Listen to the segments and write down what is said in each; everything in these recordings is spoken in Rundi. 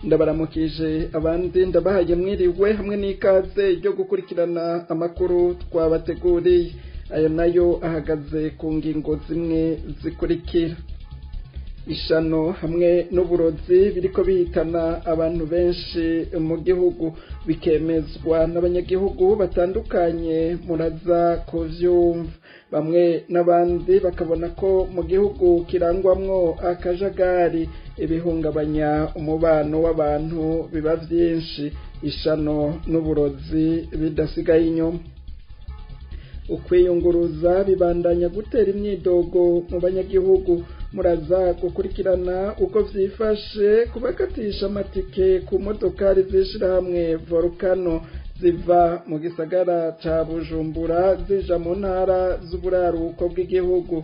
Ndabaramukije abandi ndabahaye mwiriwe hamwe n'ikaze ryo gukurikirana amakuru twabateguriye. Ayo nayo ahagaze ku ngingo zimwe zikurikira: ishano hamwe n'uburozi biriko bihitana abantu benshi mu gihugu, bikemezwa n'abanyagihugu batandukanye. Muraza kuvyumva. Bamwe n'abandi bakabona ko mu gihugu kirangwamwo akajagari, ibihungabanya umubano w'abantu biba vyinshi, ishano n'uburozi bidasigaye inyuma. Ukwiyunguruza bibandanya gutera imyidogo mu banyagihugu. Muraza gukurikirana uko vyifashe kubakatisha amatike ku modokari z'ishirahamwe Volcano ziva mu gisagara ca Bujumbura zija mu ntara z'uburaruko bw'igihugu.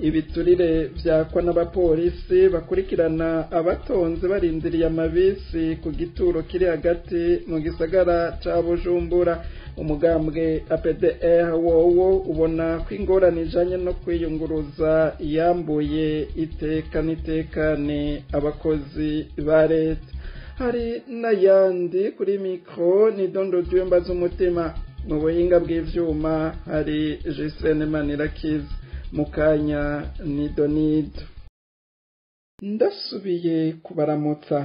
Ibiturire vyakwa n'abapolisi bakurikirana abatonze barindiriye amabisi ku gituro kiri hagati mu gisagara ca Bujumbura. Umugambwe APDR wowo ubona ko ingorane ijanye no kwiyunguruza yambuye iteka n'itekane abakozi ba leta. Hari n'ayandi. Kuri mikro ni Dondo Dyumba z'umutima, mu buhinga bw'ivyuma hari Gislaine Manirakiza. Mukanya nidonido ndasubiye kubaramutsa.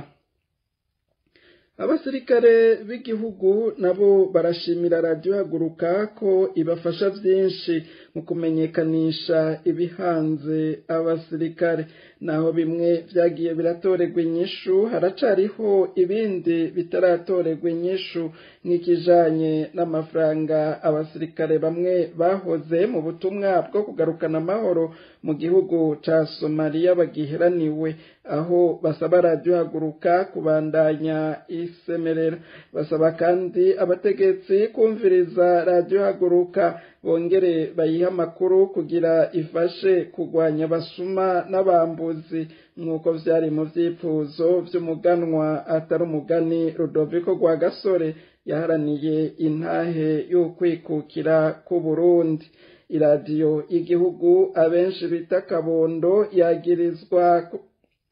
Abasirikare b'igihugu nabo barashimira Radiyo Haguruka ko ibafasha byinshi mu kumenyekanisha ibihanze abasirikare. Naho bimwe byagiye biratorerwa inyishu, haracariho ibindi bitaratorerwa inyishu, nk'ikijanye n'amafaranga abasirikare bamwe bahoze mu butumwa bwo kugarukana amahoro mu gihugu ca Somaliya bagiheraniwe, aho basaba Radiyo Haguruka kubandanya isemerera. Basaba kandi abategetsi kumviriza Radiyo Haguruka, bongere bayihe amakuru kugira ifashe kurwanya abasuma n'abambuzi, nk'uko vyari mu vyifuzo vy'umuganwa atari umugani Rudoviko Rwagasore yaharaniye intahe y'ukwikukira k'Uburundi. Iradiyo y'igihugu abenshi bita Kabondo yagirizwa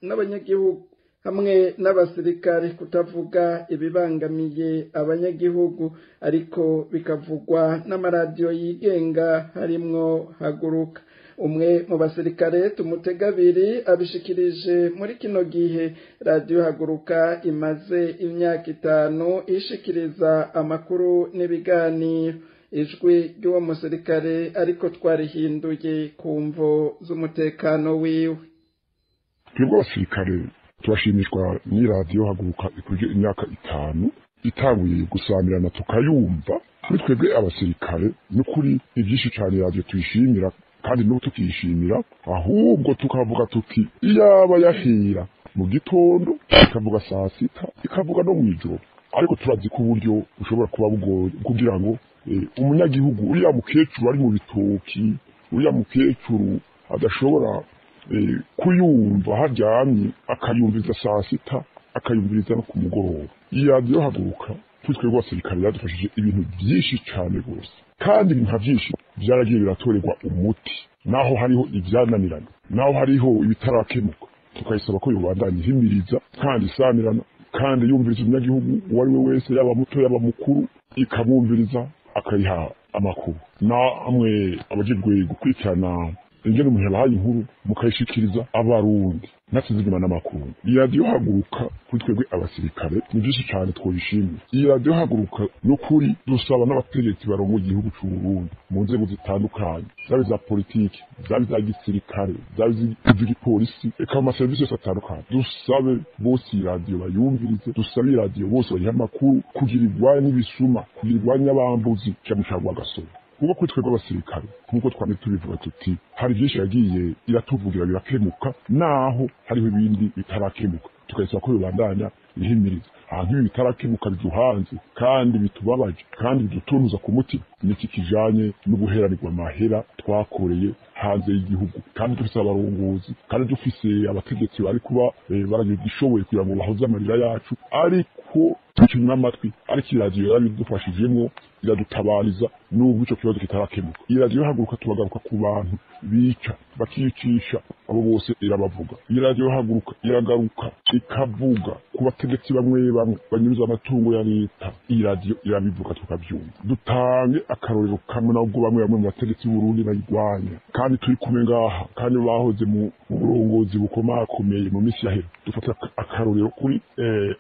n'abanyagihugu hamwe n'abasirikare kutavuga ibibangamiye abanyagihugu, ariko bikavugwa n'amaradiyo yigenga harimwo Haguruka. Umwe mu basirikare tumutega abiri abishikirije muri kino gihe Radiyo Haguruka imaze imyaka 5 ishikiriza amakuru n'ibiganiro. Ijwi ry'uwo musirikare ariko twarihinduye ku mvo z'umutekano wiwe. Twebwe abasirikare turashimishwa n'iradiyo Haguruka ikurije imyaka 5 itanguye gusamirana tukayumva. Kuri twebwe abasirikare n'ukuri ni byinshi cyane iradiyo tuyishimira, kandi n'ubu tukishimira. Ahubwo tukavuga tuti iyaba yahera mu gitondo ikavuga saa sita, ikavuga no mw'ijoro. Ariko turazi ko uburyo bushobora kuba bugoye kugira ngo umunyagihugu, uriya mukecuru ari mu bitoki, uriya mukecuru adashobora kuyumva haryamye, akayumviriza saa sita, akayumviriza no ku mugoroba. Iyi radiyo Haguruka kuri twebwe abasirikare yadufashije ibintu byinshi cyane rwose, kandi nka byinshi byaragiye biratorerwa umuti, naho hariho ibyananirana, naho hariho ibitarakemuka. Tukayisaba ko yobandanya ihimiriza kandi isamirana kandi yumviriza umunyagihugu uwo ari we wese, yaba muto yaba mukuru, ikamwumviriza akayiha amakuru. Namwe abajejwe gukurikirana ingene umuntu yabahaye inkuru mukayishikiriza abarundi nasize inyuma n'amakuru. Iyi radiyo Haguruka kuri twebwe abasirikare ni byinshi cyane twoyishimiye. Iyi radiyo Haguruka n'ukuri dusaba n'abategetsi barongoye igihugu c'u Burundi mu nzego zitandukanye, zaba iza politiki, zaba iza gisirikare, zaba iz'igipolisi, eka mu maserivisi yose atandukanye, dusabe bose iyi radiyo bayumvirize, dusabe iyi radiyo bose bayihe amakuru kugira irwanye n'ibisuma, kugira irwanye abambuzi ca Rwagasore. Kuko kuri twebwe abasirikare, nk'uko twamye tubivuga tuti hari byinshi yagiye iratuvugira birakemuka, naho hariho ibindi bitarakemuka, tukayisaba ko bibandanya ihimiriza. Ahantu ibi bitarakemuka biduhanze kandi bitubabaje kandi bidutunuza ku mutima niki kijanye n'uguheranirwa amahera twakoreye hanze y'igihugu, kandi dufise abarongozi, kandi dufise abategetsi bari kuba baragishoboye kugira ngo bahoze amarira yacu, ariko Tukinywa amatwi, ariko iradiyo yarabidufashijemwo, iradutabariza nubwo ico kibazo kitarakemuka. Iradiyo Haguruka tubagaruka ku bantu bica, bakicisha, abo bose irabavuga. Iradiyo Haguruka iragaruka ikavuga ku bategetsi bamwe bamwe banyuruza amatungo ya leta. Iradiyo irabivuga tukavyumva. Dutange akarorero kamwe, nabwo bamwe bamwe mu bategetsi b'Uburundi bayirwanya kandi turi kumwe ngaha, kandi bahoze mu burongozi bukomakomeye mu minsi yahera. Dufate akarorero kuri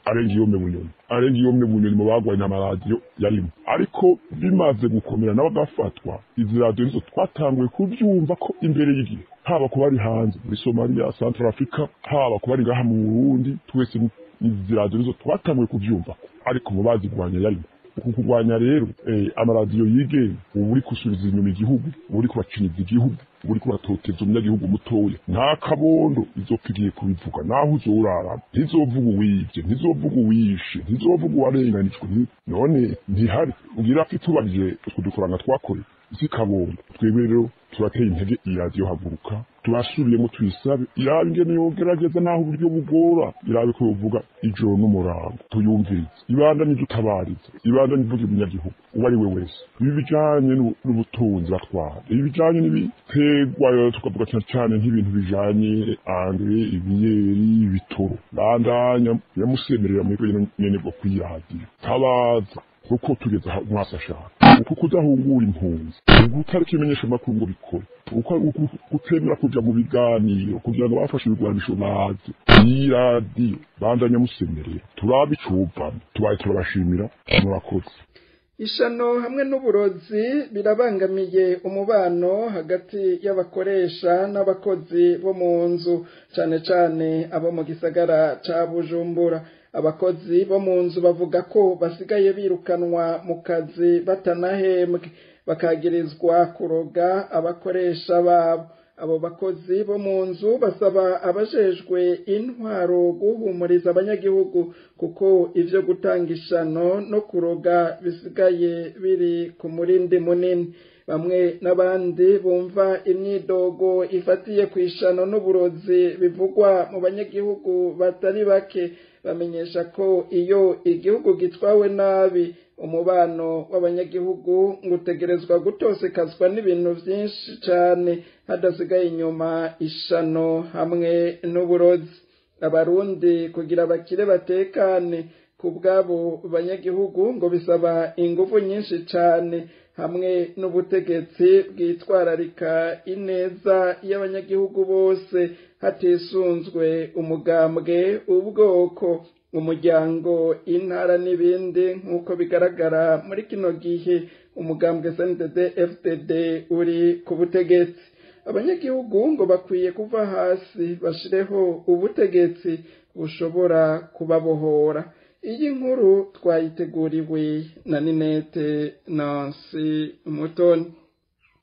Arengiyome Bunyoni. Arengiyome Bunyoni mu bagwanya amaradiyo yarimo, ariko bimaze gukomera nabo agafatwa, izi radiyo nizo twatanguye kuvyumva ko imbere y'igihe, haba ku bari hanze muri Somalia, Central Africa, haba ku bari ngaha mu Burundi, twese izi radiyo nizo twatanguye kuvyumva ko, ariko mu bazigwanya yarimo. Uku kurwanya rero amaradiyo yigenga, ubu uri gusubiza inyuma igihugu, ubu uri kubacinyiza igihugu, ubu uri kubatoteza umunyagihugu mutoya. Nta kabondo izopfa igiye kubivuga, naho uzorarama ntizovuga uwivye, ntizovuga uwishe, ntizovuga uwarenganijwe. None ntihari ugira itubajije utwo dufaranga twakoreye isi kabondo. Twebwe rero turateye intege iradiyo Haguruka, turasubiyemo tuyisabe irabe ingene yogerageza, naho uburyo bugora, irabe ko yovuga ijoro n'umurango tuyumvirize, ibandanye idutabarize, ibandanye ivuga umunyagihugu uwo ari we wese. Ibi bijanye n'ubutunzi batwara, ibi bijanye n'ibiterwa, tukavuga cyane cyane nk'ibintu bijanye angre, ibiyeri, ibitoro, bandanya yamusemerera muri nyene bwo kwiradiyo tabaza, kuko tugeze aho umwasi ashaka uko kudahungura impunzi, ugutarika imenyesha makuru ngo bikore, uko gutemera kuja mu biganiro kugira ngo bafashe ibigwanisho baze. Iyi radiyo bandanya musemerera, turabe icuvamo. Tubaye turabashimira, murakoze. Ishano hamwe n'uburozi birabangamiye umubano hagati y'abakoresha n'abakozi bo mu nzu, cane cane abo mu gisagara ca Bujumbura. Abakozi bo mu nzu bavuga ko basigaye birukanwa mu kazi batanahembwe, bakagirizwa kuroga abakoresha babo. Abo bakozi bo mu nzu basaba abajejwe intwaro guhumuriza abanyagihugu, kuko ivyo gutanga ishano no kuroga bisigaye biri ku murindi munini. Bamwe n'abandi bumva imyidogo ifatiye ku ishano n'uburozi bivugwa mu banyagihugu batari bake, bamenyesha ko iyo igihugu gitwawe nabi, umubano w'abanyagihugu ngo utegerezwa gutosekazwa n'ibintu vyinshi cane, hadasigaye inyuma ishano hamwe n'uburozi. Abarundi kugira bakire batekane ku bw'abo banyagihugu ngo bisaba ingufu nyinshi cane hamwe n'ubutegetsi bwitwararika ineza y'abanyagihugu bose, hatisunzwe umugambwe, ubwoko, umuryango, intara n'ibindi, nk'uko bigaragara muri kino gihe umugambwe CNDD FDD uri ku butegetsi. Abanyagihugu ngo bakwiye kuva hasi bashireho ubutegetsi bushobora kubabohora. Iyi nkuru twayiteguriwe na Ninete Nancy Mutoni.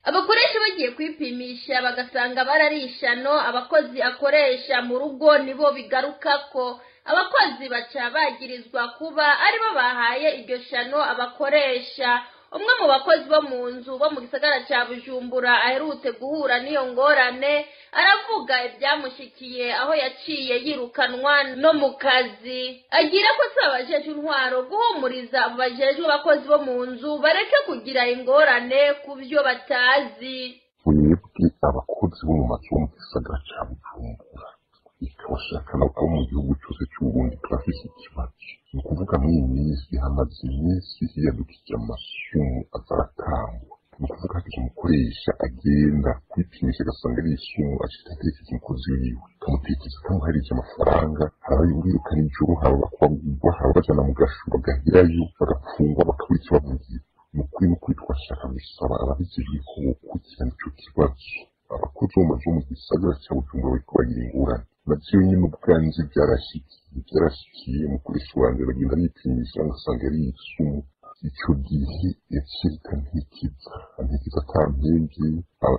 Abakoresha bagiye kwipimisha bagasanga bararishano abakozi akoresha mu rugo nibo bigarukako. Abakozi baca bagirizwa kuba aribo bahaye iryo shano abakoresha. Umwe mu bakozi bo mu nzu bo mu gisagara ca Bujumbura aherutse guhura n'iyo ngorane aravuga ibyamushikiye aho yaciye yirukanwa no mu kazi. Agira ko asaba abajejwe intwaro guhumuriza abo bajejwe abakozi bo mu nzu bareke kugira ingorane ku vyo batazi. Twebwe abakozi bo mu mazu bo mu gisagara ca Bujumbura, ikabashaka abo mu gihugu cyose cy'Uburundi, turafise ikibazo. Ni ukuvuga muri iyi minsi hamaze iminsi hiyadukije amasumu aza aratangwa. Ni ukuvuga hagize umukoresha agenda kwipimisha agasanga ari isumu, acita atekereza umukozi wiwe, akamutekereza kamuharije amafaranga. Hari abirukana ijoro, hari abakubagurwa, hari ababajana mu gasho bagaherayo bagafungwa bakabura icyo bavugira. Ni ukuri, ni ukuri, twashaka gusaba ababijejwe ko bokurikirana ico kibazo. Abakozi bo mu mazu bo mu gisagara ca Bujumbura bariko bagira ingorane. Navyo nyene ubwanje vyarashikiye, vyarashikiye umukoresha wanje aragenda aripimisha ngasanga ari isumu. Ico gihe yaciye antikiza antikiza atampemvye,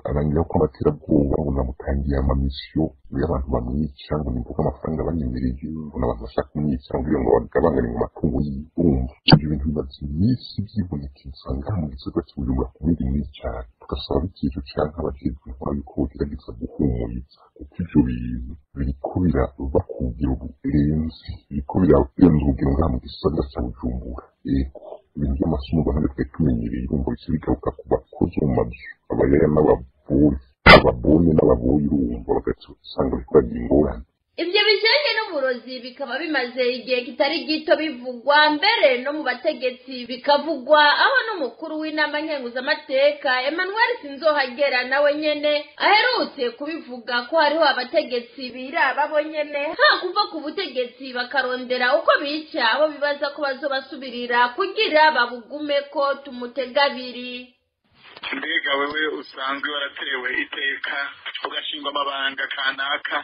arangira ko abaterabwoba ngo namutangiye amamisiyo y'abantu bamwica, ngo nimvuga amafaranga banyemereye, ngo n'abantu bashaka kumwica kugira ngo bagabangane mu matungo yiwe. Urumva ivyo bintu bimaze iminsi vyibonekeza ngaha mu gisagara ca Bujumbura ku bindi muri cane. Tugasaba bikije canke abajejwe intwaro yuko bogerageza guhumuriza, kuko ivyo bintu biriko biraba ku rugero rurenze, biriko birarenza urugero ngaha mu gisagara ca Bujumbura. Ego, ibintu by'amasumo ntabwo twari tumenyereye, urumva bice bigaruka ku bakozi bo mu mazu, abayaya n'ababoyi, ababonye n'ababoyi, urumva bagaca usanga bariko bagira ingorane. Ibyo bijanye n'uburozi bikaba bimaze igihe kitari gito bivugwa, mbere no mu bategetsi bikavugwa, aho n'umukuru w'inama nkenguzamateka Emmanuel Sinzohagera nawe nyene aherutse kubivuga ko hariho abategetsi biraba bo nyene, ha kuva ku butegetsi bakarondera uko bica abo bibaza ko bazobasubirira kugira babugumeko. Tumutegabiri. Mbega wewe usanzwe waratewe iteka ugashingwa amabanga kanaka,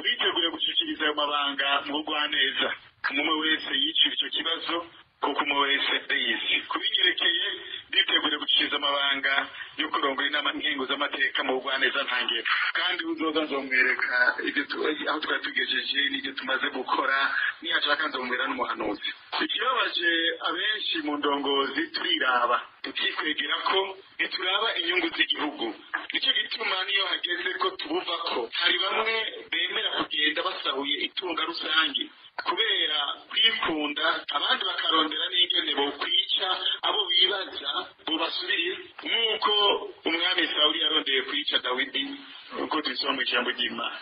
witeguye gushyikiriza ayo mabanga mu bugwaneza? Umwe wese yicira icyo kibazo, kuko umwe wese ayizi. Kubinyerekeye, nditeguye gushyikiriza amabanga yo kurongora inama nkenguzamateka mu bugwaneza ntangere, kandi uzoza nzomwereka ibyo aho twari tugejeje n'ibyo tumaze gukora. Niyashaka nzomubera n'umuhanuzi. Ikibabaje, abenshi mu ndongozi turiraba, tukikwegera ko ntituraba inyungu z'igihugu. Nicyo gituma niyo hageze ko tubuva ko hari bamwe bemera kugenda basahuye itunga rusange kubera kwikunda, abandi bakarondera n'ingene bokwica abo bibaza bobasubiriye, nk'uko umwami Sawuli yarondeye kwica Dawidi, uko tubisoma mu ijambo ry'Imana.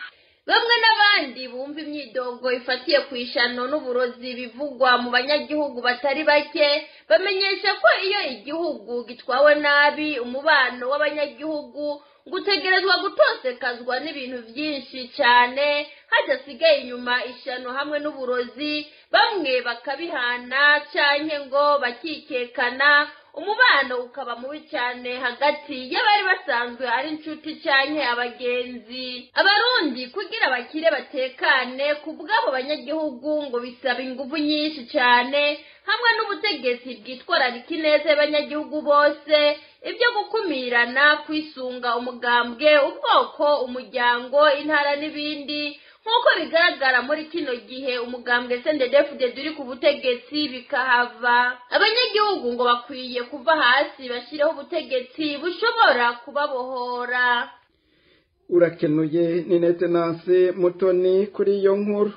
Bamwe n'abandi bumva imyidogo ifatiye ku ishano n'uburozi bivugwa mu banyagihugu batari bake, bamenyesha ko iyo igihugu gitwawe nabi, umubano w'abanyagihugu gutegerezwa gutosekazwa n'ibintu byinshi cyane, hadasigaye inyuma ishano hamwe n'uburozi. Bamwe bakabihana canke ngo bakikekana, umubano ukaba mubi cyane hagati y'abari basanzwe ari inshuti canke abagenzi. Abarundi kugira bakire batekane, ku bw'abo banyagihugu ngo bisaba ingufu nyinshi cyane hamwe n'ubutegetsi bwitwararika ineza y'abanyagihugu bose. Ibyo gukumirana, kwisunga umugambwe, ubwoko, umuryango, intara n'ibindi, nk'uko bigaragara muri kino gihe umugambwe CNDD-FDD uri ku butegetsi, bikahava. Abanyagihugu ngo bakwiye kuva hasi bashyireho ubutegetsi bushobora kubabohora. Urakenuye Ninete Nancy Mutoni kuri iyo nkuru.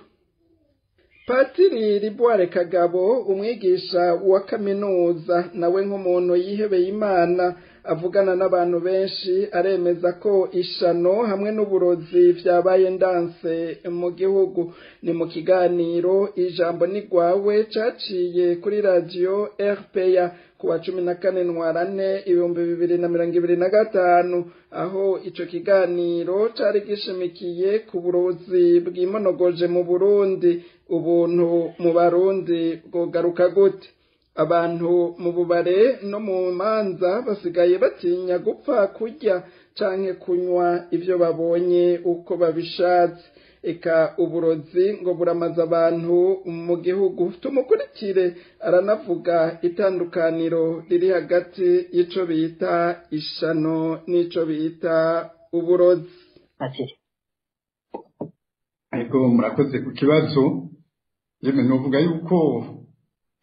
Patiri Ribuware Kagabo, umwigisha wa kaminuza, nawe nk'umuntu yihebeye Imana avugana n'abantu benshi, aremeza ko ishano hamwe n'uburozi vyabaye ndanse mu gihugu. Ni mu kiganiro Ijambo Nigwawe caciye kuri radiyo RPA ku wa 14 Ntwarante 2025, aho ico kiganiro cari gishimikiye ku burozi bwimonogoje mu Burundi. Ubuntu mu Barundi bwogaruka gute? Abantu mu bubare no mu manza basigaye batinya gupfa kurya canke kunywa ivyo babonye uko babishatse. Eka uburozi ngo buramaza abantu mu gihugu. Tumukurikire, aranavuga itandukaniro riri hagati y'ico bita ishano n'ico bita uburozi. Ego, murakoze ku kibazo. Yemwe, novuga yuko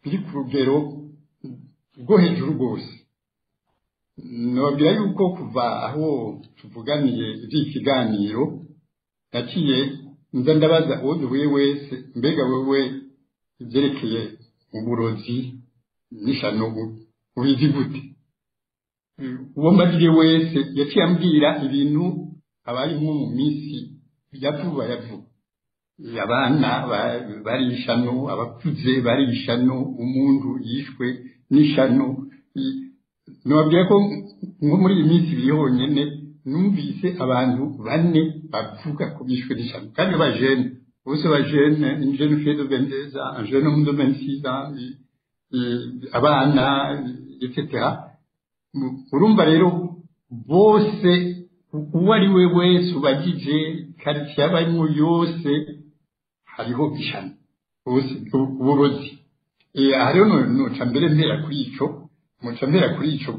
biri ku rugero rwo hejuru rwose. Nababwira yuko kuva aho tuvuganiye iby'iki kiganiro, naciye nza ndabaza uwo duhuye wese: mbega wewe ibyerekeye uburozi n'ishano ubizi gute? Uwo mbagiriye wese yaciye ambwira ibintu abari nko mu minsi ya vuba ya vuba: abana bari ishano, abakuze bari ishano, umuntu yishwe n'ishano. Nababwira ko nko muri iyi minsi ibiri honyine numvise abantu bane bavuga ko bishwe n'ishano, kandi ba jeunes bose, ba jeunes, une jeune fille de 22 ans, un jeune homme de 26 ans, abana, etc. Urumva rero bose, uwo ari we wese ubagije, quartier abarimo yose hariho ishano, bose uburozi. Aha rero noca mbere mpera kuri ico. Muca mbera kuri ico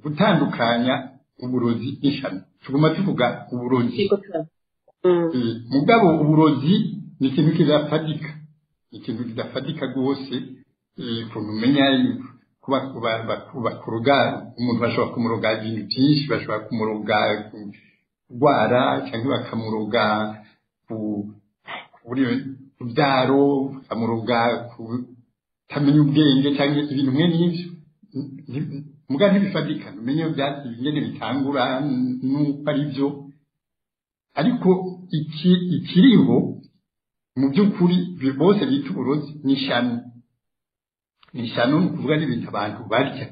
gutandukanya uburozi n'ishano. Tuguma tuvuga uburozi, mugabo uburozi ni ikintu kidafatika, ni ikintu kidafatika rwose. Ukuntu umenya kuba bakuroga umuntu, bashobora kumuroga ibintu byinshi, bashobora kumuroga kurwara cyangwa bakamuroga ku byaro, bakamuroga kutamenya ubwenge cyangwa ibintu mwe n'ibyo. Muga ntibifatika, umenye ingene bitangura n'uko ari byo. Ariko iki ikiriho mu by'ukuri bose bita uburozi ni ishano. Ni ishano, ni ukuvuga n'ibintu abantu barya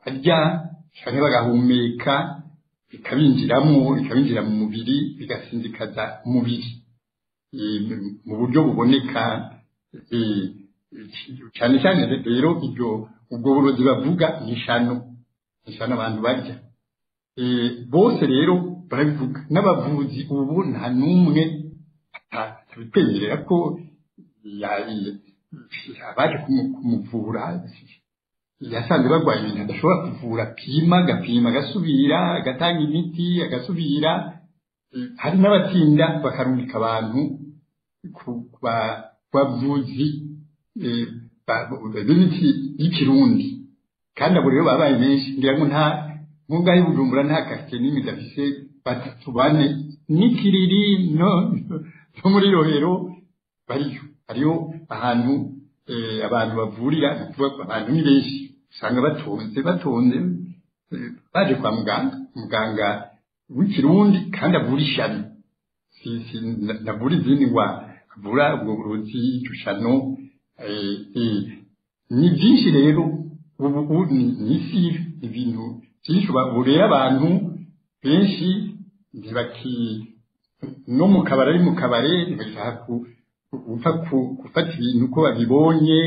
canke bagahumeka, bikabinjiramo, bikabinjira mu mubiri, bigasinzikaza umubiri mu buryo buboneka. Cyane cyane rero iryo ubwo burozi bavuga ni ishano, ishano abantu barya. Bose rero barabivuga, n'abavuzi ubu nta n'umwe atabitwemerera ko abaje kumuvura yasanze barwaye ibintu adashobora kuvura. Apima, agapima, agasubira agatanga imiti, agasubira. Hari n'abatinda bakarungika abantu ku bavuzi b'imiti y'ikirundi. Kandi abo rero babaye benshi, ngira ngo nta nkunga y'Ubujumbura, nta quartier n'imwe idafise batatu, bane, n'ikiriri no muri Rohero bariyo. Hariyo ahantu abantu bavurira, ni ukuvuga ko abantu ni benshi, usanga batonze baje kwa muganga, muganga w'ikirundi kandi avura ishano, si navura izindi ndwara, avura ubwo burozi, iryo shano. Ni byinshi rero ubu ni isi, ibintu byinshi ubu rero abantu benshi ntibaki no mu kabari, ari mu kabare ntibashaka gupfa gufata ibintu uko babibonye.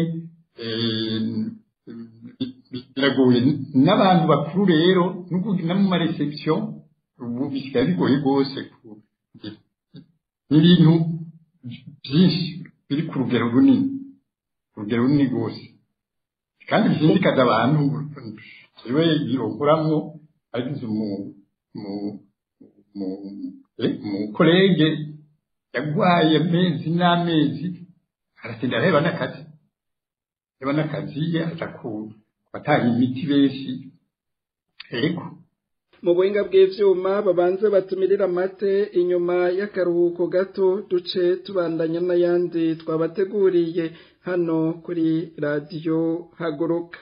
Biragoye n'abantu bakuru rero, no mu ma réceptions ubu bisigaye bigoye rwose. Ni ibintu byinshi biri ku rugero runini, urugero runini rwose, kandi bishishikaza abantu. Jewe birongoramwo agize mu collègue yagwaye amezi n'amezi, aratinda araheba n'akazi, araheba n'akazi, aja ku batanga imiti benshi. Ego. Mu buhinga bw'ivyuma babanze batumirira amate. Inyuma y'akaruhuko gato duce tubandanya n'ayandi twabateguriye hano kuri Radiyo Haguruka.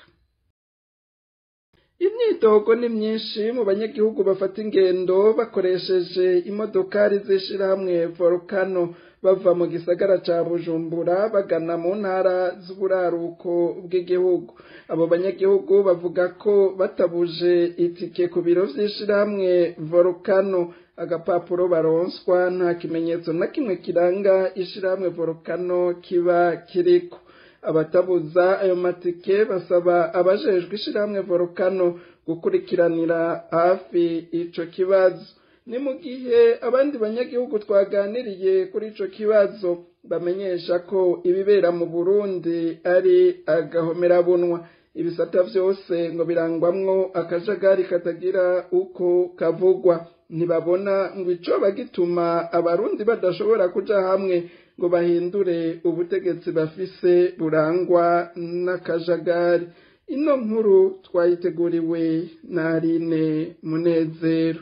Imyidogo ni myinshi mu banyagihugu bafata ingendo bakoresheje imodokari z'ishirahamwe Volcano, bava mu gisagara ca Bujumbura bagana mu ntara z'uburaruko bw'igihugu. Abo banyagihugu bavuga ko batabuje itike ku biro vy'ishirahamwe Volcano, agapapuro baronswa nta kimenyetso na kimwe kiranga ishirahamwe Volcano kiba kiriko. Abatabuza ayo matike basaba abajejwe ishirahamwe Volcano gukurikiranira hafi ico kibazo. Ni mu gihe abandi banyagihugu twaganiriye kuri ico kibazo bamenyesha ko ibibera mu Burundi ari agahomerabunwa. Ibisata vyose ngo birangwamwo akajagari katagira uko kavugwa. Ntibabona ngo icoba gituma abarundi badashobora kuja hamwe ngo bahindure ubutegetsi bafise burangwa n'akajagari. Ino nkuru twayiteguriwe na Aline Munezero.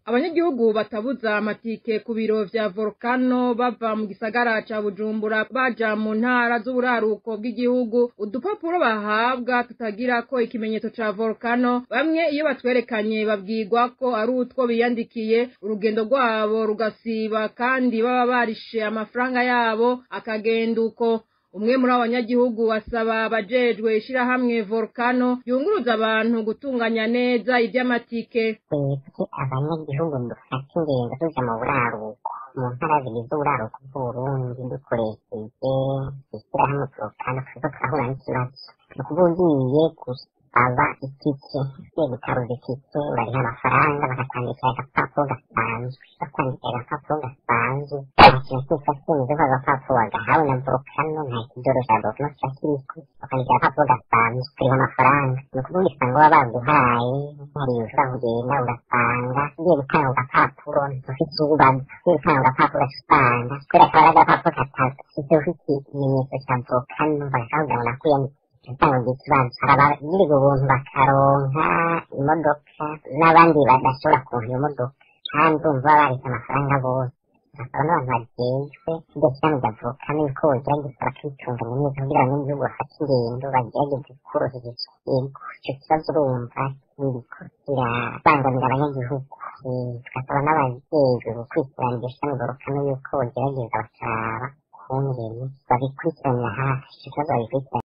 Abanyagihugu batabuza amatike ku biro vya Volcano bava mu gisagara ca Bujumbura baja mu ntara z'uburaruko bw'igihugu, udupapuro bahabwa tutagira ko ikimenyetso ca Volcano, bamwe iyo batwerekanye babwirwa ko ari utwo biyandikiye, urugendo rwabo rugasiba kandi baba barishe amafaranga yabo akagenda uko. Umwe muri abo banyagihugu asaba abajejwe ishirahamwe Volcano yunguruza abantu gutunganya neza ivy'amatike. Twebwe abanyagihugu dufata ingendo tuja mu buraruko, mu ntara zigize uburaruko bw'Uburundi, dukoresheje ishyirahamwe Volcano, turiko turahura n'ikibazo. Ni ukuvuga ugiye gusaba itike, ugiye gutaruza itike, urariha amafaranga, bakakwandikira agapapuro gasanzwe. Bakwandikira agapapuro gasanzwe, nta kintu cyitwa cyemeza ko agapapuro wagahawe. bahawe na Volcano nta kidoro cya Volcano kiba kiriko, bakandikira agapapuro gasanzwe kariho amafaranga. Ni ukuvuga usanga baba baguhaye hari ushobora kugenda ugasanga ugiye gutanga agapapuro ntufite uwubaza, ugiye gutanga agapapuro ugaca usanga kubera ko ari agapapuro katafite ikimenyetso cya Volcano, bagashaka kugira ngo nakwiyandikishe utanga ikibazo. Hari abagirirwa ubuntu bakaronka imodoka n'abandi badashobora kuronka iyo modoka kandi urumva baretse amafaranga bose. Bakaba n'abantu bajejwe iryo shyirahamwe rya Volcano yuko bogerageza bakitunganya neza kugira abanyagihugu bafate ingendo bagerageze koroherezwa. Yego, ico kibazo urumva kiriko kirabangamira abanyagihugu. Tugasaba n'abajejwe gukurikirana iryo shyirahamwe Volcano yuko bogerageza bakaraba ukungene babikurikiranira hafi, ico kibazo babikurikirana.